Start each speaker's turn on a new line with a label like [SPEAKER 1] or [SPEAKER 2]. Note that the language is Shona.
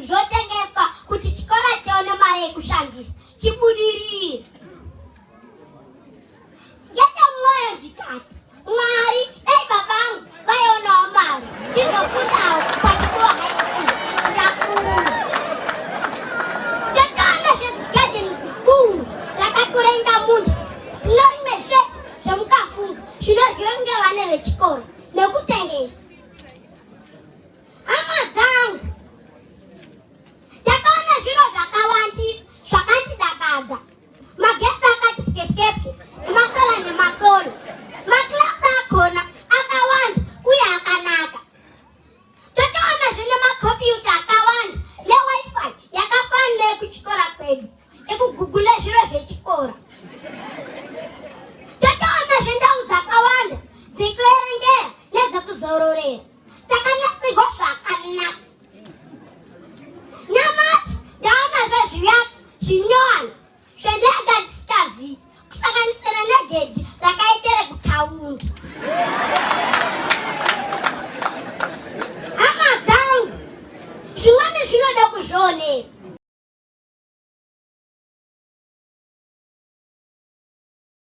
[SPEAKER 1] zvotengeswa kuti chikora chione mari yekushandisa chibudirire. Ngetomwoyo ndikati, Mwari, dai babangu vaionawo mari ndizofundawo paChibuwa High School ndakura. Ndatoona zvezigadheni zikuru rakakurenga munhu rinorimwe zvese zvemukafunga zvinoryiwa kunge vane vechikoro nekutengesa. Hama dzangu, takaona zviro zvakawandisa zvakandidakadza. Magetsi akati pwepwepwe, masora nemasoro. Makilasi akhona akawanda uye akanaka. Takaona zvine makombiyuta akawanda newifi yakafanana yekuchikora kwedu yekugugula zviro zvechikora. Takaona zvendau dzakawanda dzekuerengera nedzekuzororera dzakanasirwa zvakanaka. Nyamashi ndaona zvezvivako zvinyowani zvendanga ndisikazivi kusanganisira negedhi rakaita rekutaundi. Hama dzangu, zvimweni zvinoda kuzvionera.